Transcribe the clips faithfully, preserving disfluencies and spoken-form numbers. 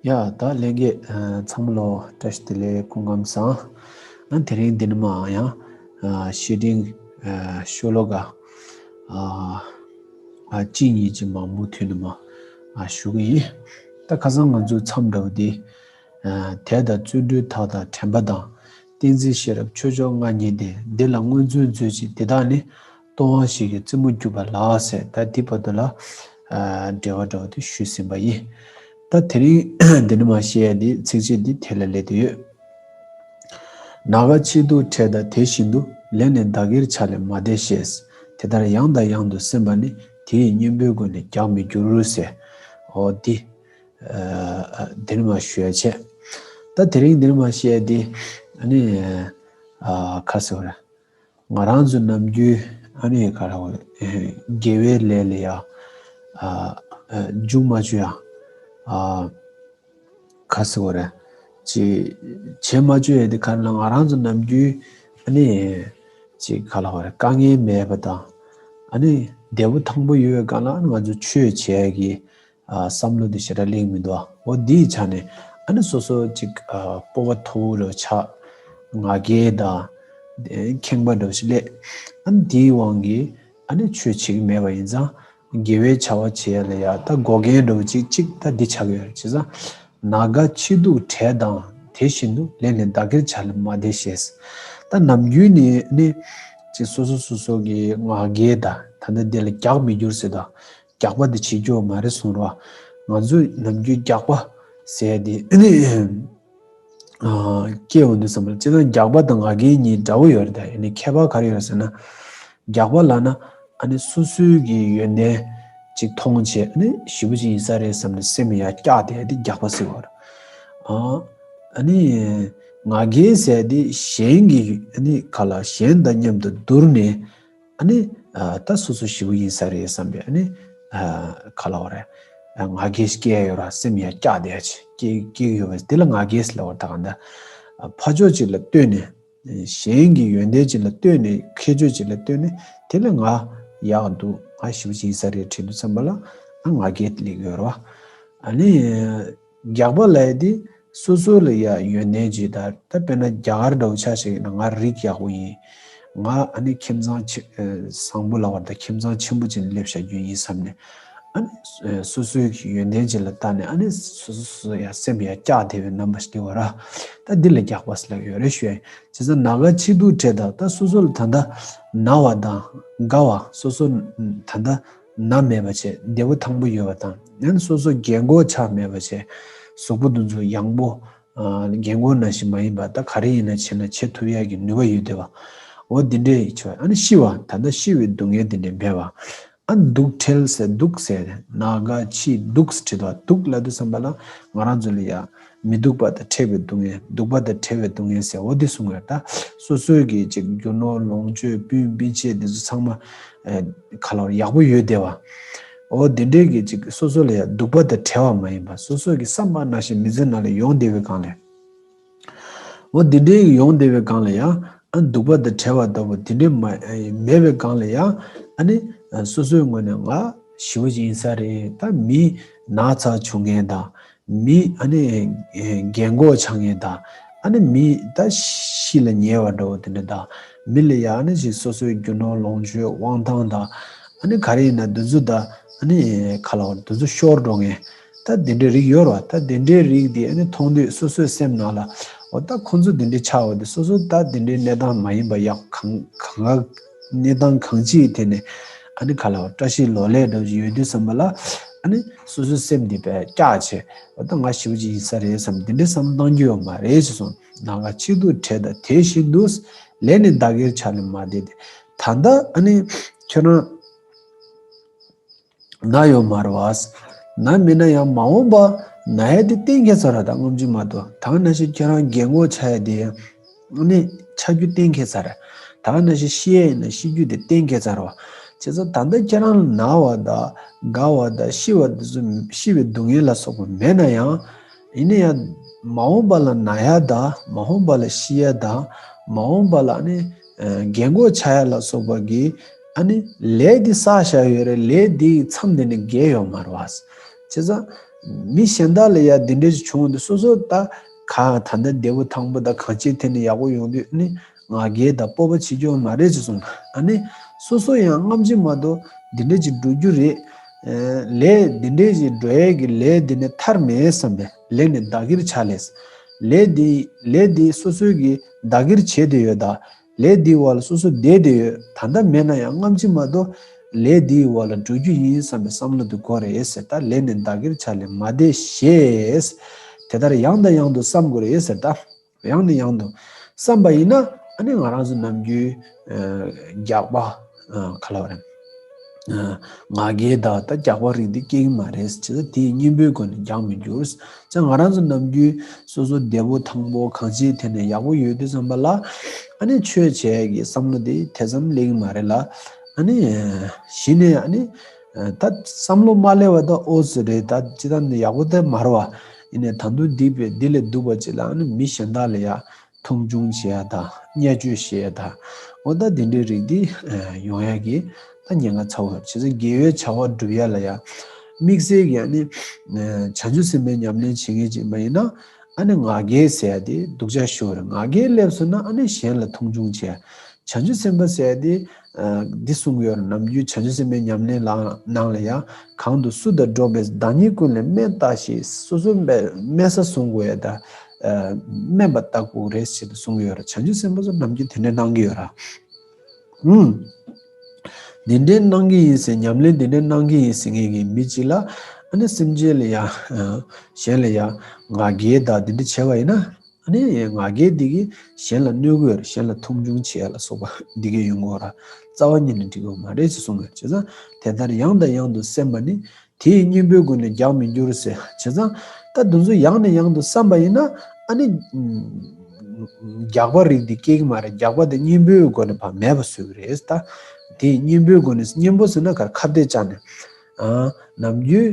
ཡ་ད་ལྷན་རྒྱས་ཚང་མ་ལོ་བཀྲ་ཤིས་བདེ་ལེགས། སྐུ་ཁམས་བཟང་། ཨ་དེ་རིང་འདི་ནས་མར་ཡང་བཤེས་སྤྲིང་ཤོ་ལོ་ཀ་གཅིག་གཉིས་ཀྱི་མང་པོ་ཐོན་ནས་མར་ཞུ་གི་ཡིན། ད་ཁ་སང་ང་ཚོའི་མཚམས་འདྲ་བོ་འདི་དད་དང་བརྩོན་འགྲུས་དག་དང་དྲན་པ་དང་། བསྟན་འཛིན་ཤེས་རབ་ཆོས་མཆོག་མངའ་བརྙེས་ཏེ། འདི་ལ་སྔོན་བརྩོན་མཛོད་ཅིག་འདི་དག་ནི། སྟོང་པ་བཞི་གི་རྩེ་མོ་བརྒྱུད་པ་ལགས་ཟེར། ད་འདི་བར་དུ་ལ་འགྲེལ་བ་འདྲ་བོ་དེ་ཞུས་ཟིན་པ་ཡིན། ད་དེ་རིང་འདི་ནས་མར་བཤད་ཡ་འདི་ཚིགས་བཅད་འདི་དེ་ལ་སླེབས་བསྡད་ཡོད། ནམ་མཁའ་ཆེ་དུ་བགྲད་ད་དེ་བཞིན་དུ། ལས་ནི་བདག་གིར་བྱ་ལས་མ་འདས་ཞེས། དེ་ལྟར་ཡང་དང་ཡང་དུ་སེམས་པ་ནི། དེ་ཡི་གཉེན་པོའི་སྒོ་ནས་རྒྱགས་མི་འགྱུར་ཟེར། འོ་འདི། ཨ་འདི་ནས་མར་ཞུ་ཡ་བྱས། ད་དེ་རིང་འདི་ནས་མར་བཤད་ཡ་འདི་ཨ་ནི་ཨ་ཁ་ཟེར་བ་རེད། ང་རང་ཚོ་ནམ་རྒྱུན་ཨ་ནི་ག་རེ་བ་རེད། དགེ་བའི་ལས་ལ་ཡ་ཨ་ཨ་འཇུག་མ་བཅུག་ཡ་ཨ་ཁ་ཟེར་བ་རེད། ཅིག་བྱེད་མ་བཅུག་ཡ་འདི་ག་རེ་ལབ་ན། ང་རང་ཚོ་ནམ་རྒྱུན་ཨ་ནི་ཅིག་ག་རེ་ལབ་དགོས་རེད། དཀའ་ངལ་མེད་པ་དང་ཨ་ནི་བདེ་པོ་ཐང་པོ་ཡོད་པའི་སྒང་ལ་ཨ་ནི་ང་ཚོ་ཆོས་བྱེད་ཡ་གི་ཨ་བསམ་བློ་འདི་ཞེ་དྲག་སླེབས་མི་འདུག་འོ་འདིའི་ཆ་ནས་ཨ་ནི་སོ་སོ་ཅིག་ཨ་སྤོབས་པ་མཐོ་པོ་འདྲ་བོ་ཆགས། ང་རྒྱལ་དང་ཁེངས་པ་འདྲ་བོ་ཞིག་སླེབས། ཨ་ནི་དེའི་དབང་གིས་ཨ་ནི་ཆོས་བྱེད་ཀྱི་མེད་པ་ཡིན་ཙང་། དགེ་བའི་བྱ་བ་བྱེད་ཡ་ལ་ཡ་ད་འགོག་རྐྱེན་འདྲ་བོ་ཅིག་ཅིག་ད་འདི་ཆགས་ཀྱི་ཡོད་རེད། བྱས་ཙང་། ནམ་མཁའ་ཆེ་དུ་བགྲད་དང་དེ་བཞིན་དུ། ལས་ནི་བདག་གིར་བྱ་ལས་མ་འདས་ཞེས། ད་ནམ་རྒྱུན་ནས་ནི་ཅིག་སོ་སོ་སོ་སོ་གི་ང་རྒྱལ་དང་ད་ལྟ་འདི་ལ་རྒྱགས་མི་འགྱུར་ཟེར་དང་། རྒྱགས་པ་འདི་བྱེད་རྒྱུ་མ་རེད་གསུངས་རོགས། ང་ཚོས་ནམ་རྒྱུན་རྒྱགས་པ་ཟེར་ཡ་འདི་ཨ་ནི་ཨ་སྐྱེ་འོང་དུས་ཙམ་པ་ལ། སྤྱིར་བཏང་རྒྱགས་པ་དང་ང་རྒྱལ་གཉིས་འདྲ་བོ་ཡོད་རེད། ད་ཡིན་ནའི་ཁྱད་པར་ག་རེ་ཡོད་རེད་ཟེར་ན། རྒྱགས་པ་ལབ་ན་ཨ་ནི་སོ་སོའི་གི་ཡོན་ཏན་ཅིག་མཐོང་བྱས། ཨ་ནི་ཞེ་པོ་ཅིག་ཡིན་ས་རེད་བསམ་ནས་སེམས་ཡར་བཀྱགས་བསྡད་ཡ་དེ་རྒྱགས་པ་ཟེར་བ་རེད། ཨ་ཨ་ནི་ང་རྒྱལ་ཟེར་ཡ་དེ་གཞན་གྱི་ཨ་ནི་ག་ལ་གཞན་དང་མཉམ་དུ་བསྡུར་ནས། ཨ་ནི་ཨ་ད་སོ་སོ་ཞེ་པོ་ཡིན་ས་རེད་བསམ་པའི་ཨ་ནི་ཨ་ག་ལབ་དགོས་རེད། ཨ་ང་རྒྱལ་སྐྱེ་ཡ་ཡོད་ར། སེམས་ཡར་བཀྱགས་བསྡད་ཡ་ཅིག་སྐྱེ་སྐྱེ་གི་ཡོད་པ་དེ་ལ་ང་རྒྱལ་ཟེར་ལབ་པ་རེད། ད་གང་ལྟར་ཨ་ཕར་ཕྱོགས་གཅིག་ལ་ལྟོས་ནས། གཞན་གྱི་ཡོན་ཏན་གཅིག་ལ་ལྟོས་ནས། ཁྱད་ཆོས་གཅིག་ལ་ལྟོས་ནས། དེ་ལ་ང་ཡག་འདུག་ང་ཞེ་པོ་ཅིག་ཡིན་ས་རེད་དྲན་དུས་ཙམ་པ་ལ་ཨ་ང་རྒྱལ་སླེབས་ཡོད་རེད་བ། ཨ་ནི། རྒྱགས་པ་ལབ་ཡ་དེ་སོ་སོ་ལ་ཡ་ཡོན་ཏན་ཅིག་ད་ད་དཔེར་ན་རྒྱ་གར་འདྲ་བོ་ཆ་བཞག་ན། ང་རིགས་ཡག་པོ་ཡིན། ང་ཨ་ནི་ཁྱིམ་ཚང་ཆེ་ཨ་བཟང་པོ་ལབ་པ་རེད། ད་ཁྱིམ་ཚང་ཆེན་པོ་ཅིག་ནས་སླེབས་བཞག་རྒྱུ་ཡིན་བསམ་ནས། ཨ་ནི་སོ་སོའི་གི་ཡོན་ཏན་ཅིག་ལ་བལྟས་ནས་ཨ་ནི་སོ་སོ་སོ་སོ་ཡ་སེམས་ཡ་བཀྱགས་བསྡད་པའི་རྣམ་པ་ཞིག་སླེབས་པ་རེད། ད་འདི་ལ་རྒྱགས་པ་ཟེར་ལབ་ཡོད་རེད་ཞུ་ཡ་ཡིན། བྱས་ཙང་ནམ་མཁའ་ཆེ་དུ་བགྲད་ད། ད་སོ་སོ་ལ་ད་ལྟ་ན་བ་དང་དགའ་བ། སོ་སོ་ད་ལྟ་ན་མེད་པ་བྱས། བདེ་པོ་ཐང་པོ་ཡོད་པ་དང་། ཡང་ན་སོ་སོ་རྒན་གོག་ཆགས་མེད་པ་བྱས། གཟུགས་པོ་འདི་ཚོ་ཡང་པོ་ཨ་རྒན་གོག་ནང་བཞིན་མ་ཡིན་པ། ད་ག་རེ་ཡིན་ན་བྱས་ན་བྱེད་ཐུབ་ཡག་གི་ནུས་པ་ཡོད་བསྡད་པ། འོ་འདི་འདྲས་ཡིན་ཆོག་ཨ་ནི་ཤི་བ། ད་ལྟ་ཤི་བའི་སྡུག་བསྔལ་འདི་འདྲས་མེད་པ། ཨ་སྡུག་བྲལ་ཟེར། སྡུག་ཟེར་ནམ་མཁའ་ཆེ་སྡུག་ཟེར་བྲིས་འདུག་སྡུག་ལབ་དུས་ཙམ་པ་ལ་ང་རང་ཚོ་ལ་ཡ་མི་སྡུག་པ་དང་བྲལ་བའི་སྡུག་བསྔལ། སྡུག་པ་དང་བྲལ་བའི་སྡུག་བསྔལ་ཟེར། འོ་འདི་གསུང་གི་ཡོད། ད་སོ་སོའི་གི་ཅིག་རྒྱུ་ནོར་ལོངས་སྤྱོད་སྤུན་སྤུན་མཆེད་འདི་ཚོ་ཚང་མ་ཨེ་ག་ལབ་ཡག་པོ་ཡོད་བསྡད་པ། འོ་འདི་འདྲའི་གི་ཅིག་སོ་སོ་ལ་ཡ་སྡུག་པ་དང་བྲལ་བ་མ་ཡིན་པ། སོ་སོ་གི་བསམ་པ་ནང་བཞིན་མི་ཚེ་ནང་ལ་ཡོང་བསྡད་པའི་སྒང་ལ། འོ་འདི་འདྲའི་ཡོང་བསྡད་པའི་སྒང་ལ་ཡང་ཨ་སྡུག་པ་དང་བྲལ་བ་ལྟ་བུ་འདི་འདྲའི་མ་མེད་པའི་སྒང་ལ་ཡང་ཨ་ནི་སོ་སོའི་ངོས་ནས་ང་ཞེ་པོ་ཅིག་ཡིན་ས་རེད། ད་མི་ན་ཚ་བྱུང་མཁན་དང་། མི་ཨ་ནི་རྒན་གོག་ཆགས་མཁན་དང་། ཨ་ནི་མི་ད་ཤི་ལ་ཉེ་བ་འདྲ་བོ་དེ་འདྲ་དང་། མི་ལ་ཡང་ཨ་ནི་ཅིག་སོ་སོའི་རྒྱུ་ནོར་ལོངས་སྤྱོད་དབང་ཐང་དང་། ཨ་ནི་ག་རེ་ཡིན་ན་འདི་ཚོ་ད་ཨ་ནི་ག་ལབ་འདི་ཚོ་ཤོར་འགྲོ་མཁན། ད་དེ་འདྲའི་རིགས་ཡོད་རེད་བ། ད་དེ་འདྲའི་རིགས་དེ་ཨ་ནི་མཐོང་དུས་སོ་སོའི་སེམས་ནང་ལ། འོ་ད་ཁོང་ཚོ་དེ་འདྲའི་ཆགས་པ་དེ་སོ་སོ་ད་དེ་འདྲའི་གནས་སྟངས་མ་ཡིན་པ་ཡག་གང་གང་ག་གནས་སྟངས་གང་ཅིའི་ཐད་ནས་ཨ་ནི་ག་ལབ་བཀྲ་ཤིས་ལོ་ལེགས་འདྲ་བོ་ཅིག་ཡོད་དུས་ཙམ་པ་ལ། ཨ་ནི་སོ་སོའི་སེམས་དེ་དཔེ་བཀྱག་བྱས། འོ་ད་ང་ཞེ་པོ་ཅིག་ཡིན་ས་རེད་བསམ། དེ་འདྲའི་བསམ་བློ་བཏང་རྒྱུ་ཡོད་མ་རེད་ཅེས་གསུངས། ནམ་མཁའ་ཆེ་དུ་བགྲད་ད་དེ་བཞིན་དུ། ལས་ནི་བདག་གིར་བྱ་ལས་མ་འདས་ཏེ། ད་ལྟ་ཨ་ནི་ཁྱོད་རང་ན་ཡོད་མ་རེད་བ། ན་མིན་ན་ཡང་མ་འོངས་པ་ན་ཡ་དེ་གཏན་འཁེལ་ཚར་ར། ད་སྔོན་ཆད་མ་གཏོགས། ད་ག་ནང་བཞིན་ཁྱེད་རང་རྒན་གོག་ཆགས་ཡ་དེ་ནི་ཆགས་རྒྱུ་གཏན་འཁེལ་ཚར་ར། ད་ག་ནང་བཞིན་ཤི་ཡ་ཡིན་ན་ཤི་རྒྱུ་དེ་གཏན་འཁེལ་ཚར་བ། བྱས་ཙང་ད་ལྟ་ཁྱེད་རང་ལ་ན་བ་དང་དགའ་བ་དང་ཤི་བ་དེ་ཚོ། ཤི་བའི་སྡུག་བསྔལ་ལ་སོགས་པ་མེད་ན་ཡང་། ཡིན་ན་ཡང་མ་འོངས་པ་ལ་ན་ཡ་དང་། མ་འོངས་པ་ལ་ཤི་ཡ་དང་། མ་འོངས་པ་ལ་ནི་ཨ་རྒན་གོག་ཆགས་ཡ་ལ་སོགས་པ་གི་ཨ་ནི་ལས་འདི་བསགས་བཞག་ཡོད་རེད། ལས་འདིའི་མཚམས་འདི་ནི་བརྒལ་ཡོད་མ་རེད་བ། བྱས་ཙང་ མི་གཞན་དག་ལ་ཡང་འདི་འདྲ་ཞིག་བྱུང་འདུག་སོ་སོ་ད་ག་ད་ལྟ་བདེ་པོ་ཐང་པོ་ད་གང་ཅིའི་ཐད་ནས་ཡག་པོ་ཡོང་དུས་ནི་ང་རྒྱལ་དང་སྤོབས་པ་བྱེད་རྒྱུ་མ་རེད་ཅེས་གསུངས། ཨ་ནི་སོ་སོ་ཡང་སྔ་ཕྱི་མ་གཏོགས་འདི་འདྲ་ཞིག་འགྲོ་རྒྱུ་རེད། ལས་འདི་འདྲ་ཞིག་འགྲོ་ཡས་ཀྱི་ལས་འདི་ནི་ཐར་མེད་བསམ་པའི་ལས་ནི་བདག་གིར་བྱ་ལས། ལས་འདི་ལས་འདི་སོ་སོའི་གི་བདག་གིར་བྱེད་དེ་ཡོད་ད། ལས་འདིའི་འོག་ལ་སོ་སོ་བསྡད་དེ་ཡོད། ད་ལྟ་མེད་ན་ཡང་སྔ་ཕྱི་མ་གཏོགས་ལས་འདིའི་འོག་ལ་འགྲོ་རྒྱུ་ཡིན་བསམ་པའི་བསམ་བློ་དེ་དགོས་རེད་ཟེར། ད་ལས་ནི་བདག་གིར་བྱ་ལས་མ་འདས་ཞེས། དེ་ལྟར་ཡང་དང་ཡང་དུ་བསམ་དགོས་རེད་ཟེར། ད་ཡང་ནས་ཡང་དུ་བསམ་པ་ཡིན་ན་ཨ་ནི་ང་རང་ཚོ་ནམ་རྒྱུན་རྒྱགས་པ་ག་ལ་བ་རེད། ང་རྒྱལ་དང་ད་རྒྱགས་པ་རིགས་འདི་སྐྱེ་གི་མ་རེད། བྱས་ཙང་དེའི་གཉེན་པོའི་སྒོ་ནས་རྒྱགས་མི་འགྱུར། ཙང་ང་རང་ཚོ་ནམ་རྒྱུན་སོ་སོ་བདེ་པོ་ཐང་པོ་གང་ཅིའི་ཐད་ནས་ཡག་པོ་ཡོད་དུས་ཙམ་པ་ལ་ཨ་ནི་ཆོས་བྱས་ཀྱི་བསམ་བློ་དེ་དེ་ཙམ་སླེབས་ཀྱི་མ་རེད་ལ། ཨ་ནི་གཞི་ནས་ཨ་ནི་ད་བསམ་བློ་མ་སླེབས་པ་ད་ཨོ་ཙི་རེད། ད་ཅི་ད་ནི་ཡག་པོ་ད་མ་རེད་བ། ཡིན་ནའི་ད་དུང་འདི་པས་འདི་ལས་སྡུག་པ་ཅིག་ལ་ཨ་ནི་མི་གཞན་དག་ལ་ཡ་མཐོང་ཆུང་བྱེད་ཡ་ད་བརྙས་བཅོས་བྱེད་ཡ་ད་འོ་ད་དེ་འདྲའི་རིགས་འདི་ཡོང་ཡ་གི་ད་ཉེན་ཁ་ཚ་བོ་ཡོད། བྱས་ཙང་དགེ་བའི་བྱ་བ་སྒྲུབ་ཡ་ལ་ཡ་དམིགས་བསལ་གྱི་ཨ་ནི་བྱང་ཆུབ་སེམས་དཔའི་ཉམས་ལེན་བྱེད་མཁན་ཅིག་མ་ཡིན་ན་ཨ་ནི་ང་རྒྱལ་ཟེར་ཡ་དེ་སྡུག་ཅག་ཤོར་རེད། ང་རྒྱལ་སླེབས་སོང་ན་ཨ་ནི་གཞན་ལ་མཐོང་ཆུང་བྱེད་ཡ། བྱང་ཆུབ་སེམས་དཔའ་ཟེར་ཡ་དེ་འདི་གསུང་གི་ཡོད་རེད། ནམ་རྒྱུན་བྱང་ཆུབ་སེམས་དཔའི་ཉམས་ལེན་ལ་ནང་ལ་ཡ་གང་དུ་སུ་དང་འགྲོགས་པའི་བདག་ཉིད་ཀུན་ལས་དམན་བལྟ་ཞིང་། སོ་སོ་དམན་ས་བཟུང་དགོས་ཡ་ད་དམན་པ་བལྟ་དགོས་རེད་ཞེས་གསུང་གི་ཡོད་རེད། བྱང་ཆུབ་སེམས་དཔའ་ཚོ་ནམ་རྒྱུན་དེ་འདྲ་གནང་གི་ཡོད་ར། ཨུམ། དེ་འདྲའི་གནང་གི་ཡིན་ཟེར། ཉམས་ལེན་དེ་འདྲའི་གནང་གི་ཡིན་ཟེར་མཁན་གྱི་མི་གཅིག་ལ་ཨ་ནི་སེམས་ཅན་ལ་ཡ་གཞན་ལ་ཡ་ང་རྒྱལ་དང་དེ་འདྲ་བྱས་པ་ཡིན་ན་ཨ་ནི་ང་རྒྱལ་འདི་གིས་གཞན་ལ་གནོད་གི་ཡོད་རེད། གཞན་ལ་མཐོང་ཆུང་བྱེད་ཡ་ལ་སོགས་པ་འདི་གས་ཡོང་གི་ཡོད་ར། རྩ་བ་ཉིད་ནས་འགྲིག་གི་ཡོད་མ་རེད་ཅེས་གསུངས་ཡོད། བྱས་ཙང་དེ་ལྟར་ཡང་དང་ཡང་དུ་སེམས་པ་ནི་དེའི་གཉེན་པོའི་སྒོ་ནས་རྒྱགས་མི་འགྱུར་ཟེར། བྱས་ཙང་ད་དེ་ཚོ་ཡང་ནས་ཡང་དུ་བསམ་པ་ཡིན་ན་ཨ་ནི་རྒྱགས་པ་རིགས་འདི་སྐྱེ་གི་མ་རེད། རྒྱགས་པ་དེ་གཉེན་པོའི་སྒོ་ནས་ཕར་མེད་པ་བཟོ་གི་རེད། ད་དེའི་གཉེན་པོའི་སྒོ་ནས། གཉེན་པོ་ཟེར་ན་ག་རེ་ཁ་གཏད་བཅག་ནས་ཨ་ནམ་རྒྱུན་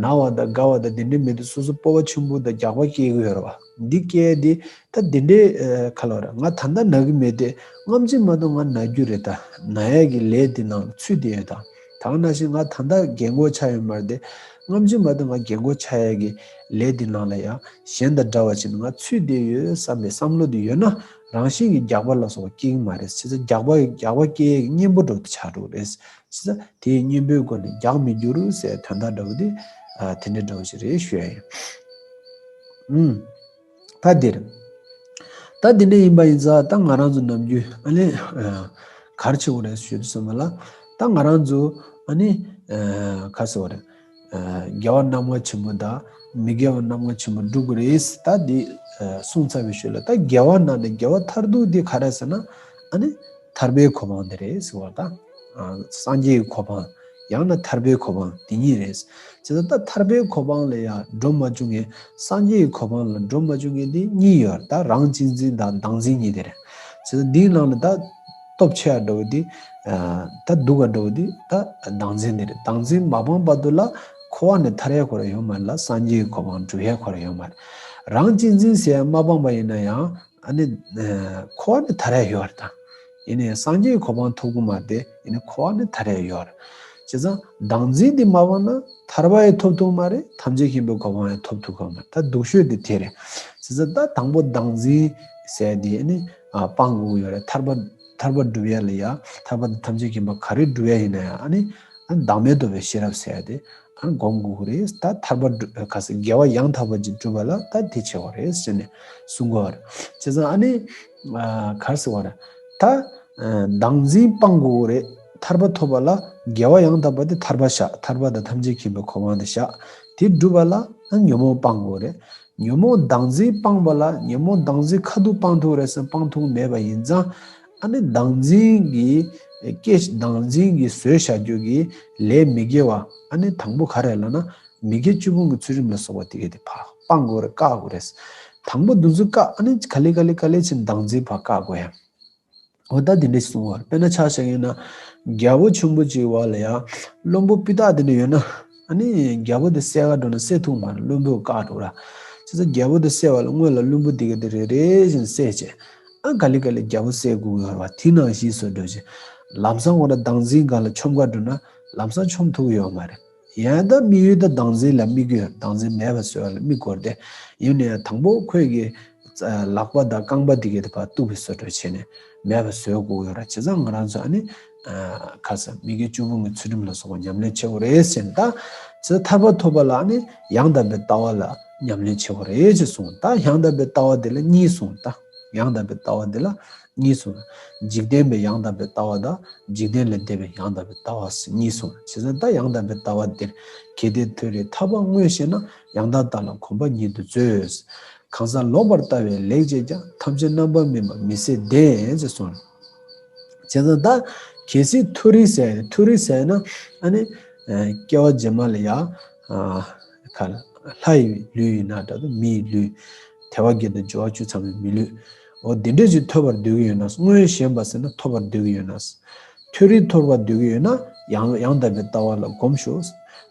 ན་བ་དང་དགའ་བ་དང་དེ་འདྲའི་མི་འདུག་སོ་སོ་སྤོབས་པ་ཆེན་པོ་དང་རྒྱགས་པ་སྐྱེ་གི་ཡོད་རེད་བ། འདི་སྐྱེ་དེ་ད་འདི་འདྲའི་ཁ་ལོ་ར་ང་ད་ལྟ་ན་གི་མེད་དེ་སྔ་ཕྱི་མ་གཏོགས་ང་ན་རྒྱུ་རེད། ད་ན་ཡས་ཀྱི་ལས་དེ་ནང་ཚུད་དེ་ཡོད། ད་ད་ག་ནང་བཞིན་ང་ད་ལྟ་རྒན་གོག་ཆགས་ཡོད་མ་རེད་དེ་སྔ་ཕྱི་མ་གཏོགས་ང་རྒན་གོག་ཆགས་ཡས་ཀྱི་ལས་དེ་ནང་ལ་ཡང་གཞན་དང་འདྲ་བ་ཅིག་ང་ཚུད་དེ་ཡོད་བསམ་པའི་བསམ་བློ་དེ་ཡོད་ན་རང་བཞིན་གྱི་རྒྱགས་པ་ལ་སོགས་པ་སྐྱེ་གི་མ་རེད། བྱས་ཙང་རྒྱགས་པ་རྒྱགས་པ་སྐྱེ་ཡས་ཀྱི་གཉེན་པོ་འགྲོ་དེ་ཆགས་འགྲོ་རེད། བྱས་ཙང་དེའི་གཉེན་པོའི་སྒོ་ནས་རྒྱགས་མི་འགྱུར་ཟེར་དོན་དག་འདྲ་བོ་དེ་དེ་འདྲ་འདྲ་བོ་ཞིག་རེད་ཞུ་ཡ་ཡིན། ད་འདིར། ད་འདི་འདྲ་ཡིན་པ་ཡིན་ཙང་ད་ང་རང་ཚོ་ནམ་རྒྱུན་ཨ་ནི་ག་རེ་བྱེད་དགོས་རེད་ཞུ་དུས་ཙམ་པ་ལ་ད་ང་རང་ཚོ་ཨ་ནི་ག་རེ་ཟེར་དགོས་རེད། རྒྱལ་བ་རྣམ་ལྔ་ཆེན་པོ་དང་མི་དགེ་བ་རྣམ་ལྔ་ཆེན་པོ་སྒྲུབ་དགོས་རེད། ད་འདི་གསུངས་ཚར་བའི་ཤུལ་ལ་ད་དགེ་བ་ནང་ནས་དགེ་བ་མཐར་ཐུག་འདི་ག་རེ་ཟེར་ན་ཨ་ནི་ཐར་པའི་གོ་འཕང་འདི་རེད་ཟེར་བ་དང་། སངས་རྒྱས་ཀྱི་གོ་འཕང་། ཡང་ན་ཐར་པའི་གོ་འཕང་དེ་གཉིས་རེད། བྱས་ཙང་ད་ཐར་པའི་གོ་འཕང་ལ་ཡང་འགྲོ་མ་བཅུག་མཁན་སངས་རྒྱས་ཀྱི་གོ་འཕང་ལ་འགྲོ་མ་བཅུག་མཁན་དེ་གཉིས་ཡོད་རེད། ད་རང་གཅེས་འཛིན་དང་བདག་འཛིན་གཉིས་དེ་རེད། བྱས་ཙང་འདིའི་ནང་ལ་ད་སྟོབས་ཆེ་བ་འདྲ་བོ་དེ་ད་སྡུག་ག་འདྲ་བོ་དེ་ད་བདག་འཛིན་དེ་རེད། བདག་འཛིན་མ་སྤངས་བར་དུ་ལ་འཁོར་བ་ནས་ཐར་ཡ་ཁོ་ར་ཡོད་མ་རེད་ལ་སངས་རྒྱས་ཀྱི་གོ་འཕང་སྒྲུབ་ཡ་ཁོ་ར་ཡོད་མ་རེད། རང་གཅེས་འཛིན་ཟེར་ཡ་མ་སྤངས་པ་ཡིན་ན་ཡང་། ཨ་ནི། འཁོར་བ་ནས་ཐར་ཡ་ཡོད་རེད་ད། ཡིན་ནའི་སངས་རྒྱས་ཀྱི་གོ་འཕང་ཐོབ་ཀྱི་མ་རེད་དེ། ཡིན་ནའི་འཁོར་བ་ནས་ཐར་ཡ་ཡོད་རེད། བྱས་ཙང་བདག་འཛིན་འདི་མ་སྤངས་ན་ཐར་པ་ཡང་ཐོབ་ཐུབ་མ་རེད། ཐམས་ཅད་མཁྱེན་པའི་གོ་འཕང་ཡང་ཐོབ་ཐུབ་ཀྱི་མ་རེད། ད་སྡུག་ཤོས་འདི་དེ་རེད། བྱས་ཙང་ད་དང་པོ་བདག་འཛིན་ཟེར་ཡ་འདི་ཨ་ནི། སྤང་དགོས་ཀྱི་ཡོད་རེད། ཐར་པ་ཐར་པ་སྒྲུབ་ཡ་ལ་ཡ་ཐར་པ་དང་ཐམས་ཅད་མཁྱེན་པ་ག་རེ་སྒྲུབ་ཡ་ཡིན་ན་ཡང་ཨ་ནི། ཨ་ནི་བདག་མེད་རྟོགས་པའི་ཤེས་རབ་ཟེར་ཡ་དེ། ཨ་ནི་སྒོམ་དགོས་ཀྱི་རེད། ད་ཐར་པ་སྒྲུབ་ག་ཟེར་དགེ་བ་ཡང་དག་པ་ཅིག་སྒྲུབ་པ་ལ་ད་དེ་བྱེད་དགོས་རེད་ཟེར་ནས་གསུང་གི་ཡོད་རེད། བྱས་ཙང་ཨ་ནི་ག་རེ་ཟེར་བ་རེད། ད་བདག་འཛིན་སྤང་དགོས་ཀྱི་རེད། ཐར་པ་ཐོབ་པ་ལ་དགེ་བ་ཡང་དག་པ་དེ་ཐར་པ་བཞག་ཐར་པ་དང་ཐམས་ཅད་མཁྱེན་པའི་གོ་འཕང་དེ་བཞག་དེ་སྒྲུབ་པ་ལ་ཨ་ཉོན་མོངས་སྤང་དགོས་རེད། ཉོན་མོངས་བདག་འཛིན་སྤངས་པ་ལ་ཉོན་མོངས་བདག་འཛིན་ཁ་ཐུག་སྤང་ཐུབ་རེད་ཟེར་སྤང་ཐུབ་མེད་པ་ཡིན་ཙང་། ཨ་ནི་བདག་འཛིན་གྱི་སྐྱེ་བདག་འཛིན་གྱི་བཟོས་བཞག་རྒྱུ་གི་ལས་མི་དགེ་བ་ཨ་ནི་དང་པོ་ག་རེ་ལབ་ན་མི་དགེ་བཅུ་སྤོང་གི་ཚུལ་ཁྲིམས་ལ་སོགས་པ་དེ་གས་དེ་ཕར་སྤང་དགོས་རེད། བཀག་དགོས་རེད། དང་པོ་འདི་ཚོ་བཀག་ཨ་ནི་ག་ལེ་ག་ལེ་ག་ལེ་ཕྱིན་བདག་འཛིན་ཕར་བཀག་དགོས་ཡ། འོ་ད་འདི་འདྲ་ཞིག་གསུང་བ་རེད། དཔེར་ན་ཆ་བཞག་ཡིན་ན་རྒྱལ་པོ་ཆེན་པོ་ཅིག་བ་ལ་ཡ་བློན་པོ་སྤུས་དག་དེ་འདྲ་ཡོད་ན་ཨ་ནི་རྒྱལ་པོ་དེ་བསད་ག་འགྲོ་ན་བསད་ཐུབ་མ་རེད། བློན་པོས་བཀག་འགྲོ་ར། བྱས་ཙང་རྒྱལ་པོ་དེ་བསད་པ་ལ་སྔོན་ལ་བློན་པོ་དེ་གས་དེ་རེ་རེ་བཞིན་བསད་བྱས། ཨ་ག་ལེ་ག་ལེ་རྒྱལ་པོ་བསད་དགོས་ཀྱི་ཡོད་རེད་བ། དེ་ནང་བཞིན་བཟོ་འདྲ་ཅིག་ལམ་སང་འོ་ན་བདག་འཛིན་སྒང་ལ་མཆོང་ག་འགྲོ་ན་ལམ་སང་མཆོང་ཐུབ་ཀྱི་ཡོད་མ་རེད། ཡང་ད་དམིགས་ཡུལ་དང་བདག་འཛིན་ལ་དམིགས་ཡུལ་བདག་འཛིན་མེད་པ་བཟོ་བ་ལ་དམིགས་དགོས་ཏེ། ཡིན་ནའི་དང་པོ་ཁོས་ཀྱི་ལག་པ་དང་རྐང་པ་དེ་གའི་ཕར་གཏུབ་པའི་བཟོ་འདྲ་བྱས་ནས་མེད་པ་བཟོ་དགོས་ཡོད་ར། བྱས་ཙང་ང་རང་ཚོ་ཨ་ནི་ཁ་ས་མི་དགེ་བཅུ་སྤོང་གི་ཚུལ་ཁྲིམས་ལ་སོགས་པ་ཉམས་ལེན་བྱེད་དགོས་རེད་ཟེར་ནས། ད་ཚེ་ཐར་པ་ཐོབ་པ་ལ་ཨ་ནི་ཡང་དག་པའི་ལྟ་བ་ལ་ཉམས་ལེན་བྱེད་དགོས་རེད་ཅེས་གསུངས། ད་ཡང་དག་པའི་ལྟ་བ་དེ་ལ་གཉིས་གསུངས། ད་ཡང་དག་པའི་ལྟ་བ་དེ་ལ་གཉིས་གསུངས། འཇིག་རྟེན་པའི་ཡང་དག་པའི་ལྟ་བ་དང་། འཇིག་རྟེན་ལས་འདས་པའི་ཡང་དག་པའི་ལྟ་བ་ཟེར་གཉིས་གསུངས། བྱས་ཙང་ད་ཡང་དག་པའི་ལྟ་བ་འདིར། གལ་ཏེ་མཐོ་རིས་ཐར་པ་དངོས་ཤེས་ན། ཡང་དག་བདག་ལ་གོམས་པ་ཉིད་དུ་མཛོད། གང་ཟག་ལོག་པར་ལྟ་བས་ལེགས་སྤྱད་ཀྱང་། ཐམས་ཅད་རྣམ་པར་སྨིན་པ་མི་ཟད་ལྡན་ཟེར་གསུངས། བྱས་ཙང་ད་གལ་སྲིད་མཐོ་རིས་ཟེར་ཡ་ནི། མཐོ་རིས་ཟེར་ཡ་ན་ཨ་ནི་སྐྱེ་བ་རྗེས་མ་ལ་ཡ། ཨ་ག་ལ་ལྷ་ཡི་ལུས་ཡིན་ན་འདྲ་འདུག་མི་ཡི་ལུས། དལ་བ་བརྒྱད་དང་འབྱོར་བ་བཅུ་ཚང་བའི་མི་ལུས། འོ་དེ་འདྲ་ཞིག་ཐོབ་པར་འདོད་ཀྱི་ཡོད་ན། དངོས་ཞེན་པ་ཟེར་ན་ཐོབ་པར་འདོད་ཀྱི་ཡོད་ན། མཐོ་རིས་ཐོབ་པར་འདོད་ཀྱི་ཡོད་ན་ཡང་ཡང་དག་པའི་ལྟ་བ་ལ་གོམས་ཤོག་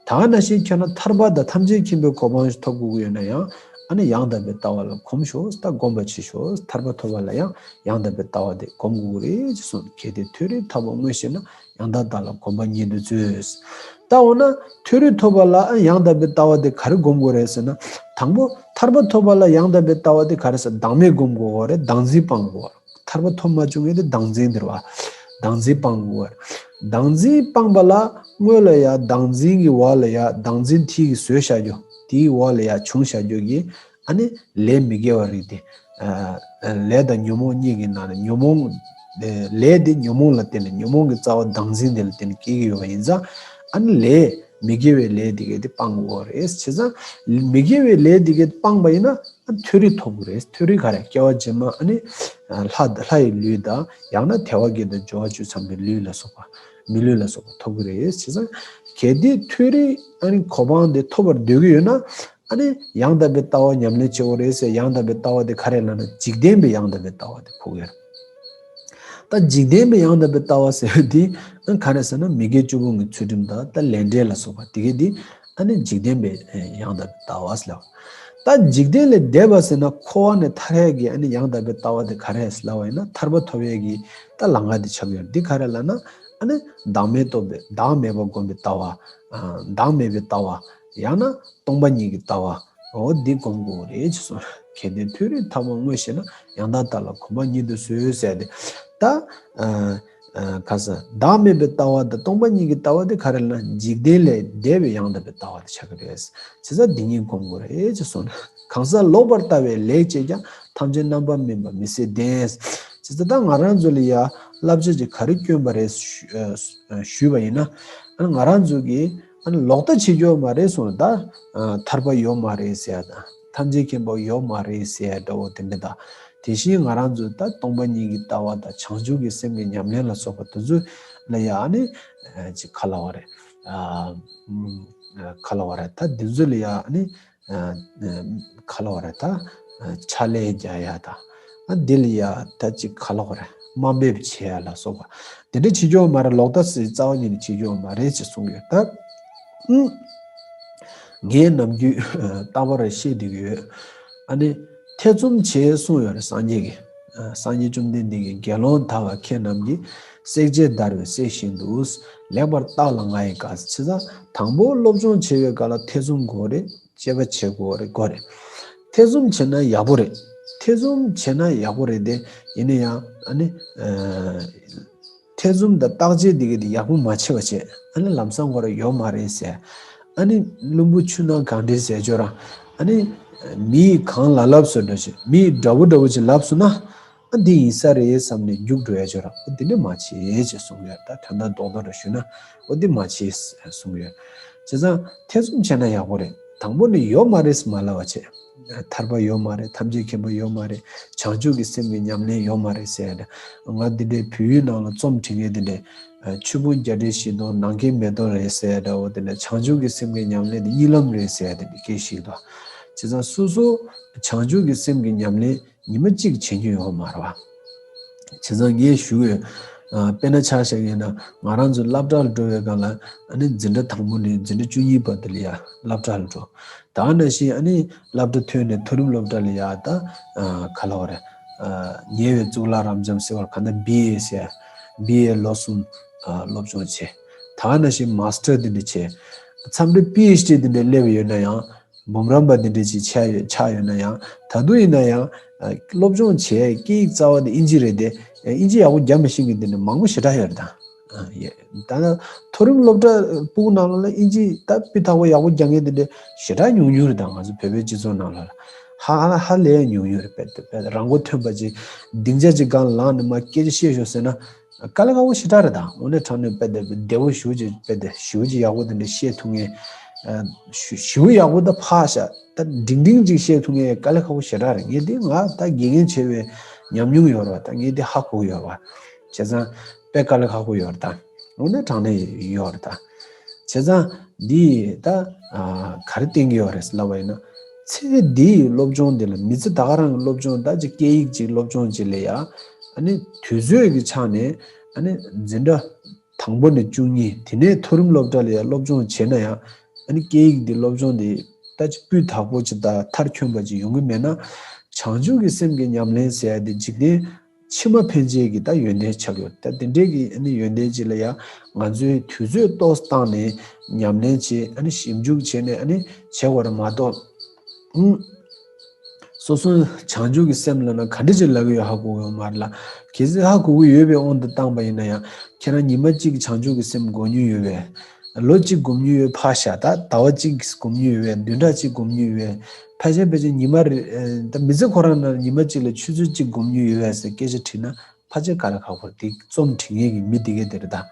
ད་ག་ནང་བཞིན་ཁྱོད་རང་ཐར་པ་དང་ཐམས་ཅད་མཁྱེན་པའི་གོ་འཕང་ཞིག་ཐོབ་དགོས་ཀྱི་ཡོད་ན་ཡང་ཨ་ནི་ཡང་དག་པའི་ལྟ་བ་ལ་གོམས་ཤོག་ད་གོམས་པ་བྱེད་ཤོག་ཐར་པ་ཐོབ་པ་ལ་ཡང་ཡང་དག་པའི་ལྟ་བ་དེ་གོམས་དགོས་ཀྱི་རེད་ཅེས་གསུངས། གལ་ཏེ་མཐོ་རིས་ཐར་པ་དངོས་ཤེས་ན། ཡང་དག་བདག་ལ་གོམས་པ་ཉིད་དུ་མཛོད། ད་འོ་ན་མཐོ་རིས་ཐོབ་པ་ལ་ཡང་དག་པའི་ལྟ་བ་དེ་ག་རེ་སྒོམ་དགོས་རེད་ཟེར་ན། དང་པོ་ཐར་པ་ཐོབ་པ་ལ་ཡང་དག་པའི་ལྟ་བ་དེ་ག་རེ་ཟེར། བདག་མེད་སྒོམ་དགོས་རེད། བདག་འཛིན་སྤང་དགོས་རེད། ཐར་པ་ཐོབ་མ་བྱུང་མཁན་དེ་བདག་འཛིན་དེ་རེད་བ། བདག་འཛིན་སྤང་དགོས་རེད། བདག་འཛིན་སྤངས་པ་ལ་སྔོན་ལ་ཡ་བདག་འཛིན་གྱི་འོག་ལ་ཡ་བདག་འཛིན་དེ་གིས་བཟོས་བཞག་རྒྱུ། དེའི་འོག་ལ་ཡ་བྱུང་བཞག་རྒྱུ་གི་ཨ་ནི་ལས་མི་དགེ་བ་རིགས་དེ། ཨ་ལས་དང་ཉོན་མོངས་གཉིས་ཀྱི་ནང་ནས་ཉོན་མོངས། ཨ་ལས་དེ་ཉོན་མོངས་ལ་བརྟེན་ནས་ཉོན་མོངས་ཀྱི་རྩ་བ་བདག་འཛིན་དེ་ལ་བརྟེན་ནས་སྐྱེ་གི་ཡོད་པ་ཡིན་ཙང་། ཨ་ནི་ལས་མི་དགེ་བའི་ལས་དེ་གས་དེ་སྤང་དགོས་རེད། བྱས་ཙང་མི་དགེ་བའི་ལས་དེ་གས་སྤངས་པ་ཡིན་ན་ཨ་མཐོ་རིས་ཐོབ་ཀྱི་རེད། མཐོ་རིས་ག་རེ། སྐྱེ་བ་རྗེས་མ་ཨ་ནི་ལྷ་ལྷ་ཡི་ལུས་དང་། ཡང་ན་དལ་བ་བརྒྱད་དང་འབྱོར་བ་བཅུ་ཚང་བའི་ལུས་ལ་སོགས་པ། མི་ལུས་ལ་སོགས་པ་ཐོབ་ཀྱི་རེད། བྱས་ཙང་གལ་ཏེ་མཐོ་རིས་ཨ་ནི་གོ་འཕང་དེ་ཐོབ་པར་འདོད་ཀྱི་ཡོད་ན། ཨ་ནི་ཡང་དག་པའི་ལྟ་བ་ཉམས་ལེན་བྱེད་དགོས་རེད་ཟེར། ཡང་དག་པའི་ལྟ་བ་དེ་ག་རེ་ལབ་ན་འཇིག་རྟེན་པའི་ཡང་དག་པའི་ལྟ་བ་དེ་ཕུག་ཡོད། ད་འཇིག་རྟེན་པའི་ཡང་དག་པའི་ལྟ་བ་ཟེར་བ་དེ་ཨ་ག་རེ་ཟེར་ན། མི་དགེ་བཅུ་སྤོང་གི་ཚུལ་ཁྲིམས་དང་། ད་ལས་འབྲས་ལ་སོགས་པ་དེ་གས་དེ་ཨ་ནི་འཇིག་རྟེན་པའི་ཡང་དག་པའི་ལྟ་བ་ཟེར་ལབ། ད་འཇིག་རྟེན་ལས་འདས་པ་ཟེར་ན་འཁོར་བ་ནས་ཐར་ཡས་ཀྱི་ཨ་ནི་ཡང་དག་པའི་ལྟ་བ་དེ་ག་རེ་ཟེར་ལབ་པ་ཡིན་ན། ཐར་པ་ཐོབ་ཡས་ཀྱི་ད་ལམ་ཁ་དེ་ཆགས་ཡོད། འདི་ག་རེ་ལབ་ན་ཨ་ནི་བདག་མེད་རྟོགས་པའི། བདག་མེད་པ་སྒོམ་པའི་ལྟ་བ། ཨ་བདག་མེད་པའི་ལྟ་བ། ཡང་ན་སྟོང་པ་ཉིད་ཀྱི་ལྟ་བ། འོ་འདི་སྒོམ་དགོས་རེད་ཅེས་གསུངས། གལ་ཏེ་མཐོ་རིས་ཐར་པ་དངོས་ཤེས་ན། ཡང་དག་བདག་ལ་གོམས་པ་ཉིད་དུ་མཛོད་ཟེར་ཏེ། ད་ཨ་ཨ་ག་ས་བདག་མེད་པའི་ལྟ་བ་དང་སྟོང་པ་ཉིད་ཀྱི་ལྟ་བ་དེ་ག་རེ་ལབ་ན། འཇིག་རྟེན་ལས་འདས་པའི་ཡང་དག་པའི་ལྟ་བ་དེ་ཆགས་ཀྱི་རེད། བྱས་ཙང་འདི་གཉིས་སྒོམ་དགོས་རེད་ཅེས་གསུངས། གང་ཟག་ལོག་པར་ལྟ་བས་ལེགས་སྤྱད་ཀྱང་། ཐམས་ཅད་རྣམ་པར་སྨིན་པ་མི་ཟད་ལྡན། བྱས་ཙང་ད་ང་རང་ཚོ་ལ་ཡ་བསླབ་བྱ་ཅིག་ག་རེ་བསྐྱོན་པ་རེད་ཞུ་ཨ་ཞུས་པ་ཡིན་ན། ཨ་ང་རང་ཚོ་གིས་ཨ་ནི་ལོག་ལྟ་བྱེད་རྒྱུ་ཡོད་མ་རེད་གསུངས། ད་ཨ་ཐར་པ་ཡོད་མ་རེད་ཟེར་ཡ་དང་། ཐམས་ཅད་མཁྱེན་པ་ཡོད་མ་རེད་ཟེར་ཡ་འདྲ་བོ་དེ་འདྲ་དང་། དེ་བཞིན་ང་རང་ཚོས་ད་སྟོང་པ་ཉིད་ཀྱི་ལྟ་བ་དང་བྱང་ཆུབ་ཀྱི་སེམས་ཀྱི་ཉམས་ལེན་ལ་སོགས་པ་དེ་ཚོ་ལ་ཡ་ཨ་ནི་ཨ་ཅིག་ག་ལབ་དགོས་རེད། ཨ་ཨམ་ག་ལབ་དགོས་རེད། ད་དེ་ཚོ་ལ་ཡ་ཨ་ནི་ཨ་ཨ་ག་ལབ་དགོས་རེད། ད་ཨ་ཕྱག་ལས་རྒྱག་ཡ་དང་། ཨ་དེ་ལ་ཡ་ད་ཅིག་ག་ལབ་དགོས་རེད། དམའ་འབེབས་བྱེད་ཡ་ལ་སོགས་པ་དེ་འདྲ་བྱེད་རྒྱུ་ཡོད་མ་རེད། ལོག་ལྟ་ཟེར་རྩ་བ་ཉིད་ནས་བྱེད་རྒྱུ་ཡོད་མ་རེད་ཅེས་གསུངས་ཡོད། ད་ཨུམ། ངས་ནམ་རྒྱུན་རྟག་པར་བཤད་བསྡད་ཀྱི་ཡོད། ཨ་ནི་ཐེ་ཚོམ་བྱེད་གསུངས་ཡོད་རེད། སངས་རྒྱས་ཀྱིས། ཨ་སངས་རྒྱས་བཅོམ་ལྡན་འདས་ཀྱིས་དགེ་སློང་དག་པ་ཁྱེད་རྣམས་ཀྱིས། བསྲེག་བཅད་བརྡར་བའི་གསེར་བཞིན་དུ། ལེགས་པར་བརྟགས་ལ་ང་ཡི་བཀའ། བྱས་ཙང་དང་པོ་སློབ་སྦྱོང་བྱེད་པའི་སྐབས་ལ་ཐེ་ཚོམ་དགོས་རེད། དཔྱད་པ་བྱེད་དགོས་རེད། དགོས་རེད། ཐེ་ཚོམ་བྱས་ན་ཡག་པོ་རེད། ཐེ་ཚོམ་བྱས་ན་ཡག་པོ་རེད་དེ། ཡིན་ན་ཡང་ཨ་ནི་ཨ་ཐེ་ཚོམ་དང་བརྟག་དཔྱད་འདི་ག་དེ་ཡག་པོ་མ་བྱས་པ་བྱས། ཨ་ནི་ལམ་སང་ཁོ་རང་ཡོད་མ་རེད་ཟེར། ཨ་ནི་བླུན་པོ་ཆུ་ནང་གང་འདྲེན་ཟེར་ཅོག་ར། ཨ་ནི་མི་ཡིས་གང་ལབ་ལབ་སོ་འདྲ་ཞིག་མི་ཡིས་འདྲ་པོ་འདྲ་པོ་ཅིག་ལབ་སོང་ན། ཨ་འདི་ཡིན་ས་རེད་བསམ་ནས་རྒྱུགས་འགྲོ་ཡ་ཅོག་ར། ཨ་འདི་འདྲ་མ་བྱེད་ཅེས་གསུངས་ཡོད། ད་དོན་དག་རྡོག་རྡོག་རེ་ཞུས་ན། ཨ་འདི་མ་བྱེད་གསུངས་ཡོད། བྱས་ཙང་ཐེ་ཚོམ་བྱས་ན་ཡག་པོ་རེད། དང་པོ་ནས་ཡོད་མ་རེད་ཟེར་མ་ལབ་པ་བྱས། ཐར་པ་ཡོད་མ་རེད། ཐམས་ཅད་མཁྱེན་པ་ཡོད་མ་རེད། བྱང་ཆུབ་ཀྱི་སེམས་ཀྱི་ཉམས་ལེན་ཡོད་མ་རེད་ཟེར་ཡ་འདྲ། ང་འདི་འདྲའི་བོད་ཡིག་ནང་ལ་རྩོམ་བྲིས་མཁན་འདི་འདྲའི་ཆོས་ཕུང་བརྒྱད་ཁྲི་བཞི་སྟོང་ནམ་མཁའི་མེ་ཏོག་རེད་ཟེར་ཡ་འདྲ་བོ་འདི་འདྲ། བྱང་ཆུབ་ཀྱི་སེམས་ཀྱི་ཉམས་ལེན་འདི་གཉིད་ལམ་རེད་ཟེར་ཡ་འདི་འདྲའི་སྐད་ཞིག་འདུག་བྱས་ཙང་སོ་སོ་བྱང་ཆུབ་ཀྱི་སེམས་ཀྱི་ཉམས་ལེན་ཉི་མ་གཅིག་བྱེད་རྒྱུ་ཡོད་མ་རེད་བ། བྱས་ཙང་ངས་ཞུ་ཡོད། ཨ་དཔེར་ན་ཆ་བཞག་ཡིན་ན་ང་རང་ཚོ་སློབ་གྲྭ་ལ་འགྲོ་བའི་སྒང་ལ་ཨ་ནི་འཛིན་གྲྭ་དང་པོ་ནས་འཛིན་གྲྭ་བཅུ་གཉིས་བར་དུ་ལ་ཡ་སློབ་གྲྭ་ལ་འགྲོ། ད་ག་ནང་བཞིན་ཨ་ནི་སློབ་གྲྭ་ཐོན་ནས་མཐོ་རིམ་སློབ་གྲྭ་ལ་ཡ་ད་ཨ་ག་ལབ་དགོས་རེད། ཨ་ཉེ་བའི་གཙུག་ལག་རབ་འབྱམས་ཟེར་བ་ག་ད་བི་ཨེ་ཟེར། བི་ཨེ་ལོ་གསུམ་ཨ་སློབ་སྦྱོང་བྱས། ད་ག་ནང་བཞིན་མཱ་སི་ཊར་འདི་འདྲ་བྱས། མཚམས་རེ་པི་ཨེཆ་ཌི་དེ་འདྲ་སླེབས་ཡོད་ན་ཡང་། འབུམ་རམས་པ་དེ་འདྲ་ཅིག་ཆགས་ཡོད་ཆགས་ཡོད་ན་ཡང་། ད་དུང་ཡིན་ན་ཡང་། སློབ་སྦྱོང་བྱས་སྐད་ཡིག་རྩ་བ་དེ་ཨིན་ཇི་རེད་དེ། ཨིན་ཇི་ཡག་པོ་རྒྱག་མི་ཤེས་མཁན་དེ་འདྲ་མང་པོ་ཞེ་དྲག་ཡོད་རེད་ད། ཨ་ཡེ། ད་ནི་མཐོ་རིམ་སློབ་གྲྭ་ཕྲུ་གུ་ནང་ལོགས་ལ་ཨིན་ཇི་ད་སྤུས་དག་པོ་ཡག་པོ་རྒྱག་མཁན་དེ་འདྲ་ཞེ་དྲག་ཉུང་ཉུང་རེད་ད། ང་ཚོ་བོད་པའི་སྤྱི་ཚོགས་ནང་ལོགས་ལ་ཧ་ཧ་ལས་ཉུང་ཉུང་རེད། དཔེ་དེ་དཔེ་རང་མགོ་ཐོན་པ་ཅིག་སྡིངས་ཆ་ཅིག་སྒང་ལངས་ནས་མར་སྐད་ཆ་བཤད་ཤོག་ཟེར་ན། དཀའ་ལས་ཁག་པོ་ཞེ་དྲག་རེད་ད། དངོས་གནས་དྲང་གནས་དཔེ་དེ་བདེ་པོ་ཞེ་པོ་ཅིག་དཔེ་དེ་ཞེ་པོ་ཅིག་ཡག་པོ་དེ་འདྲ་བཤད་ཐུབ་མཁན། ཨ་ཞེ་ཞེ་པོ་ཡག་པོ་ད་ཕར་བཞག་ད་འབྲིང་འབྲིང་ཅིག་བཤད་ཐུབ་མཁན་དཀའ་ལས་ཁག་པོ་ཞེ་དྲག་རེད། ངས་དེ་ང་ད་དགེ་རྒན་བྱས་པའི་ཉམས་མྱོང་ཡོད་རེད་བ། ད་ངས་དེ་ཧ་གོ་གི་ཡོད་རེད་བ། བྱས་ཙང་དཔེ་དཀའ་ལས་ཁག་པོ་ཡོད་རེད་ད། དངོས་གནས་དྲང་གནས་ཡོད་རེད་ད། བྱས་ཙང་འདི་ད་ཨ་ག་རེ་བསྟན་གྱི་ཡོད་རེད་ལབ་པ་ཡིན་ན། ཚེ་འདིའི་སློབ་སྦྱོང་འདི་ལ་མི་ཚེ་ད་ག་རང་གི་སློབ་སྦྱོང་ད་ཅིག་སྐད་ཡིག་ཅིག་སློབ་སྦྱོང་ཅིག་ལ་ཡ། ཨ་ནི་དུས་ཚོད་ཀྱི་ཆ་ནས་ཨ་ནི་འཛིན་གྲྭ་དང་པོ་ནས་བཅུ་གཉིས། དེ་ནས་མཐོ་རིམ་སློབ་གྲྭ་ལ་ཡ་སློབ་སྦྱོང་བྱས་ན་ཡང་། ཨ་ནི་སྐད་ཡིག་འདི་སློབ་སྦྱོང་འདི་ད་ཅིག་སྤུས་དག་པོ་ཅིག་དང་མཐར་འཁྱོལ་བ་ཅིག་ཡོང་གི་མེད་ན། བྱང་ཆུབ་ཀྱི་སེམས་ཀྱི་ཉམས་ལེན་ཟེར་ཡ་དེ་འཇིག་རྟེན་ཕྱི་མ་ཕན་ཆད་ཀྱི་ད་ཡོན་ཏན་ཆགས་ཡོད། ད་དེ་འདྲའི་གི་ཨ་ནི་ཡོན་ཏན་ཅིག་ལ་ཡང་ང་ཚོའི་དུས་ཚོད་ཏོག་ཙམ་བཏང་ནས་ཉམས་ལེན་བྱེད། ཨ་ནི་ཞིབ་འཇུག་བྱས་ནས་ཨ་ནི་བྱེད་དགོས་རེད་མ་གཏོགས། ཨུམ། སོ་སོ་བྱང་ཆུབ་ཀྱི་སེམས་ལབ་ན་ག་འདྲ་ཅིག་ལབ་ཀྱི་ཡོད་ཧ་གོ་གི་ཡོད་མ་རེད་ལ། གལ་སྲིད་ཧ་གོ་གི་ཡོད་པའི་དབང་དུ་བཏང་པ་ཡིན་ན་ཡང་། ཁྱེད་རང་ཉི་མ་གཅིག་བྱང་ཆུབ་ཀྱི་སེམས་སྒོམ་མྱོང་ཡོད་པས། ལོ་གཅིག་སྒོམ་མྱོང་ཡོད་ཕར་བཞག་ད་ཟླ་བ་གཅིག་སྒོམ་མྱོང་ཡོད་པས། བདུན་ཕྲག་གཅིག་སྒོམ་མྱོང་ཡོད་པས། ཕལ་ཆེར་ཕལ་ཆེར་ཉི་མ་རེ་ད་མི་ཚེ་ཁོ་རང་ནང་ཉི་མ་གཅིག་ལ་ཆུ་ཚོད་གཅིག་སྒོམ་མྱོང་ཡོད་པས་ཟེར་སྐད་ཆ་དྲིས་ན། ཕལ་ཆེར་དཀའ་ལས་ཁག་པོ་རེད། དེ་རྩོམ་འབྲི་མཁན་གྱི་མི་དེ་གས་དེ་རེད་ད།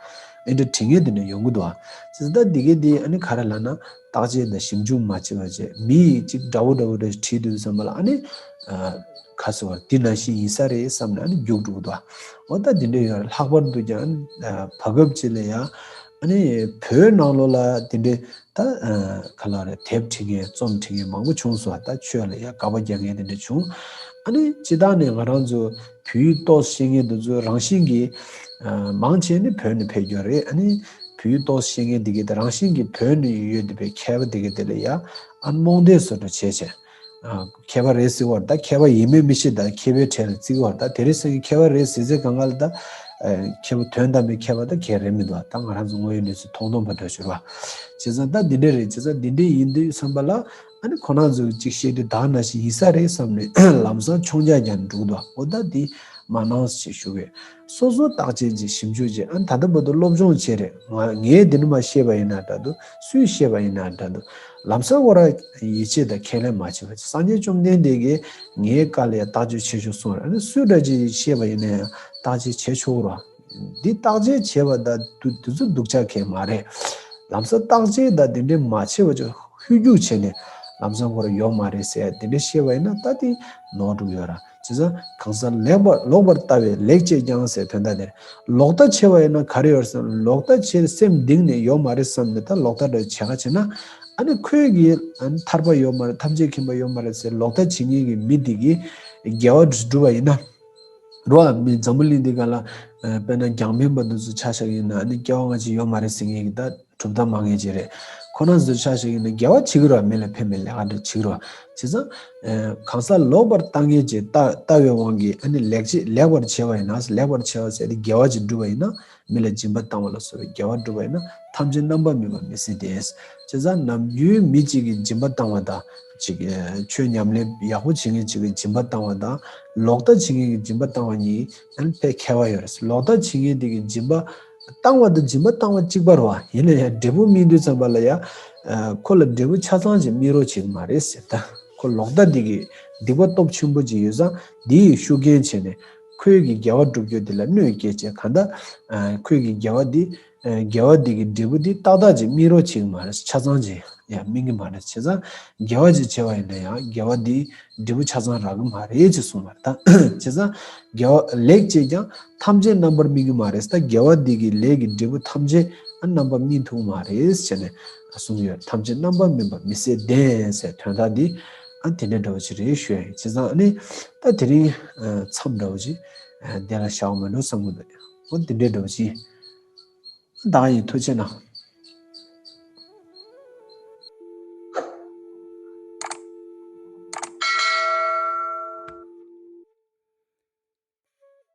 ཨེ་འདྲ་འབྲི་མཁན་དེ་འདྲ་ཡོང་གི་འདུག་ཨ། ཙི་ཙི་ད་དེ་གས་དེ་ཨ་ནི་ག་རེ་ལབ་ན། བརྟག་དཔྱད་དང་ཞིབ་འཇུག་མ་བྱས་པ་བྱས་མི་ཡིས་གཅིག་འདྲ་བོ་འདྲ་བོ་འདྲ་ཞིག་བྲིས་འདུག་བསམ་པ་ལ་ཨ་ནི། ཨ་ག་ཟེར་བ་དེ་ནང་བཞིན་ཡིན་ས་རེད་བསམ་ནས་ཨ་ནི་རྒྱུགས་འགྲོ་གི་འདུག་ཨ། འོ་ད་དེ་འདྲ་ཡོད་རེད། ལྷག་པར་དུ་ཀྱང་ཨ་ནི་བར་སྐབས་ཅིག་ལ་ཡང་། ཨ་ནི་བོད་ནང་ལོགས་ལ་དེ་འདྲའི་ད་ཨ་ག་ལ་རེད། དེབ་འབྲི་མཁན་རྩོམ་འབྲི་མཁན་མང་པོ་བྱུང་སོང་། ད་ཆོས་ལ་ཡ་དགག་པ་རྒྱག་མཁན་དེ་འདྲ་བྱུང་། ཨ་ནི་སྤྱིར་བཏང་ནས་ང་རང་ཚོ་བོད་ཡིག་ཏོག་ཙམ་ཤེས་མཁན་དེ་ཚོ་རང་བཞིན་གྱིས་ཨ་མང་ཆེ་ནི་བོད་ནས་ཕེབས་རྒྱུ་རེད། ཨ་ནི་བོད་ཡིག་ཏོག་ཙམ་ཤེས་མཁན་དེ་གས་དེ་རང་བཞིན་གྱིས་བོད་ནས་ཡོད་བསྡད་པའི་མཁས་པ་དེ་གས་དེ་ལ་ཡ་ཨ་རྨོངས་དད་བཟོ་འདྲ་བྱས་བྱས། ཨ་མཁས་པ་རེད་ཟེར་བར་ད་མཁས་པ་ཡིན་མིན་མི་ཤེས། ད་མཁས་པའི་གྲས་ལ་བརྩི་བར་ད་དེ་རེད་ཟེར་མཁན་མཁས་པ་རེད་ཟེར་ཚེ་གང་ག་ལ་ད། ཨ་མཁས་པ་དོན་དམ་པའི་མཁས་པ་ད་གས་རེད་མི་འདུག་ད་ང་རང་ཚོ་དངོས་ཡོད་གནས་ཚུལ་མཐོང་མཐོང་བ་འདྲ་ཞུ་ར། བྱས་ཙང་ད་འདི་འདྲ་རེད། བྱས་ཙང་འདི་འདྲ་ཡིན་དུས་བསམ་པ་ལ། ཨ་ནི་ཁོ་རང་ཚོས་གཅིག་བཤད་དུས་ད་ནང་བཞིན་ཡིན་ས་རེད་བསམ་ནས་ལམ་སང་མཆོང་རྒྱག་རྒྱག་ནས་འགྲོ་གི་འདུག་འོ་ད་འདི་མ་གནང་ཞེས་ཞུ་གི། སོ་སོ་བརྟག་དཔྱད་བྱེད། ཞིབ་འཇུག་བྱེད། ཨ་ནི་ད་ལྟ་བར་དུ་སློབ་སྦྱོང་བྱས་རེད། ང་ངས་འདི་ནི་མ་ཤེས་པ་ཡིན་ན་འདྲ་འདུག་སུས་ཤེས་པ་ཡིན་ན་འདྲ་འདུག་ལམ་སང་ཁོ་རང་ཡིད་ཆེས་དང་ཁས་ལེན་མ་བྱེད་པ་བྱས། སངས་རྒྱས་བཅོམ་ལྡན་འདས་ཀྱིས་ངའི་བཀའ་ལ་ཡང་བརྟག་དཔྱད་བྱེད་ཤོག་གསུངས་རེད། ཨ་ནི་སུས་འདྲ་ཅིག་ཤེས་པ་ཡིན་ན་ཡང་བརྟག་དཔྱད་བྱེད་ཆོག་རོགས། འདི་བརྟག་དཔྱད་བྱས་པ་དང་དུ་དུས་ཚོད་སྡུག་ཅག་གས་མ་རེད། ལམ་སང་བརྟག་དཔྱད་དང་དེ་འདྲའི་མ་བྱས་པ་ཅིག་ཧུད་རྒྱུག་བྱས་ནས་ལམ་སང་ཁོ་རང་ཡོད་མ་རེད་ཟེར་དེ་འདྲ་བཤད་པ་ཡིན་ན་ད་དེ་ནོར་འགྲོ་ཡོད་ར། བྱས་ཙང་གང་ཟག་ལེགས་པར་ལོག་པར་ལྟ་བས་ལེགས་སྤྱད་ཀྱང་ཟེར་དོན་དག་དེ་རེད། ལོག་ལྟ་བྱས་པ་ཡིན་ན་ག་རེ་ཡོད་རེད་ཟེར་ན། ལོག་ལྟ་བྱས་སེམས་གཏིང་ནས་ཡོད་མ་རེད་བསམ་ནས་ད་ལོག་ལྟ་འདྲ་བྱེད་ཁ་བྱེད་ན། ཨ་ནི་ཁོས་ཀྱི་ཨ་ནི་ཐར་པ་ཡོད་མ་རེད། ཐམས་ཅད་མཁྱེན་པ་ཡོད་མ་རེད་ཟེར་ལོག་ལྟ་བྱེད་མཁན་གྱི་མི་དེ་གིས་དགེ་བ་སྒྲུབ་པ་ཡིན་ན། རོ་ཨ་མི་འཛམ་བུ་གླིང་འདི་ག་ལ། ཨ་དཔེར་ན་རྒྱང་འཕེན་པ་འདི་ཚོ་ཆ་བཞག་ཡིན་ན་ཨ་ནི་སྐྱེ་བ་སྔ་ཕྱི་ཡོད་མ་རེད་ཟེར་མཁན་གྱི་ད་གྲུབ་མཐའ་མང་ངེས་ཅིག་རེད། ཁོ་རང་ཚོ་ཆ་བཞག་ཡིན་ན་དགེ་བ་བྱེད་ཀྱི་རོ། མི་ལ་ཕན་པའི་ལས་ཀ་འདྲ་བྱེད་ཀྱི་རོ། བྱས་ཙང་། ཨ་གང་ཟག་ལོག་པར་ལྟ་མཁན་གྱི་ལྟ་ལྟ་བའི་དབང་གིས་ཨ་ནི་ལེགས་བྱས་ལེགས་པར་བྱས་པ་ཡིན་ན། ལེགས་པར་བྱས་པ་ཟེར་དེ་དགེ་བ་ཅིག་བསྒྲུབས་པ་ཡིན་ན། མི་ལ་སྦྱིན་པ་བཏང་བ་ལ་སོགས་པའི་དགེ་བ་བསྒྲུབས་པ་ཡིན་ན་ཐམས་ཅད་རྣམ་པར་སྨིན་པ་མི་སྲིད་དེ། བྱས་ཙང་ནམ་རྒྱུན་མི་གཅིག་གིས་སྦྱིན་པ་བཏང་བ་དང་། ཅིག་ཆོས་ཉམས་ལེན་ཡག་པོ་བྱེད་མཁན་གཅིག་གིས་སྦྱིན་པ་བཏང་བ་དང་། ལོག་ལྟ་བྱེད་མཁན་གྱིས་སྦྱིན་པ་བཏང་བ་གཉིས་ཡང་དཔེ་ཁྱད་པར་ཡོད་རེད། ལོག་ལྟ་བྱེད་མཁན་དེ་གིས་སྦྱིན་པ་བཏང་བ་དང་སྦྱིན་པ་བཏང་བ་གཅིག་པ་རེད་བ། ཡིན་ན་ཡང་འབྲས་བུ་སྨིན་དུས་ཙམ་པ་ལ་ཡང་ཁོ་ལ་འབྲས་བུ་ཆ་ཚང་ཅིག་སྨིན་རོགས་བྱེད་ཀྱི་མ་རེད་ཟེར། ད་ཁོ་ལོག་ལྟ་དེ་གིས་སྡིག་པ་སྟོབས་ཆེན་པོ་ཅིག་ཡོད་ཙང་དེ་ཡི་ཤུགས་རྐྱེན་བྱས་ནས་ཁོས་ཀྱི་དགེ་བ་བསྒྲུབ་རྒྱུ་དེ་ལ་གནོད་སྐྱེལ་བྱས། གང་ལྟར་ཁོས་ཀྱི་དགེ་བ་དེ། ཨ་དགེ་བ་འདི་གི་འབྲས་བུ་འདི་ཏག་ཏག་ཅིག་སྨིན་རོགས་བྱེད་ཀྱི་མ་རེད། ཆ་ཚང་ཅིག་ཡང་སྨིན་གྱི་མ་རེད། བྱས་ཙང་དགེ་བ་ཅིག་བྱས་པ་ཡིན་ན་ཡང་དགེ་བ་འདིའི་འབྲས་བུ་ཆ་ཚང་རག་གི་མ་རེད་ཅེས་གསུངས་པ་རེད། ད་བྱས་ཙང་དགེ་བ་ལེགས་སྤྱད་ཀྱང་ཐམས་ཅད་རྣམ་པར་སྨིན་གྱི་མ་རེད། ད་དགེ་བ་འདི་གི་ལས་ཀྱི་འབྲས་བུ་ཐམས་ཅད་ཨ་རྣམ་པར་སྨིན་ཐུབ་ཀྱི་མ་རེད་ཟེར་ནས་གསུངས་ཡོད། ཐམས་ཅད་རྣམ་པར་སྨིན་པ་མི་ཟད་ལྡན་ཟེར་དོན་དག་འདི་ཨ་དེ་འདྲ་འདྲ་བོ་ཅིག་རེད་ཞུ་ཡ་ཡིན། བྱས་ཙང་ཨ་ནི་ད་དེ་རིང་མཚམས་འདྲ་བོ་ཅིག་དེ་ལ་བཞག་མེད་འགྲོ་བསམ་གྱི་འདུག་འོ་དེ་འདྲ་འདྲ་བོ་ཅིག་བདག་ཡིན། ཐུགས་རྗེ་གནང་།